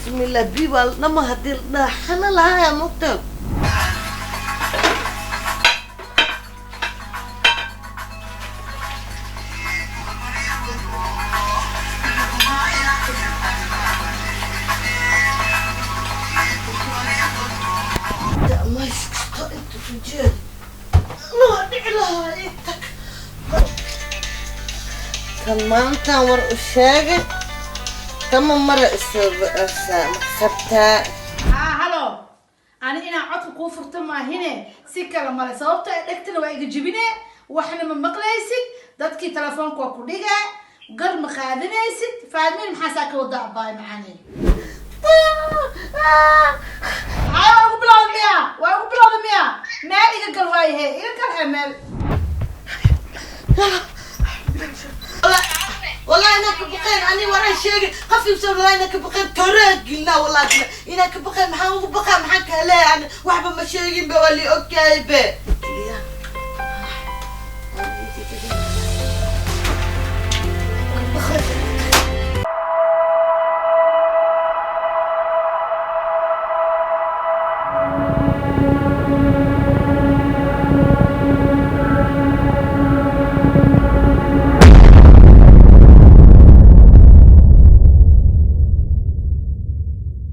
Bismillah, biibaa dhama haddii la dhaha xana lahaaya mogta. Mayskasta inta ku jeeda waa dhici lahaa ii tag. Tan maantaan war u sheegay kama mara ismaqabtaa. Haa, halo, ani inaan codka kuu furto maahine, si kale male, sababto ee dhegtana waa iga jibine, waxna ma maqlaysid, dadkii telefoonka waa ku dhigaa, gar ma qaadanaysid. Faadmiin, maxaa saa ka wada abaay macaani? Maxaa waa ugu bilowda miya? Waa ugu bilowda miya? Meel iga gal waayahe, iga gal he meel. والله انا كبقين اني ورا شيء خفي بسبب والله انا كبقين تراجلنا والله انا كبقين maxaan ugu baqaa? Maxaan ka helay yani? Waxba ma sheegin ba, wali okay be.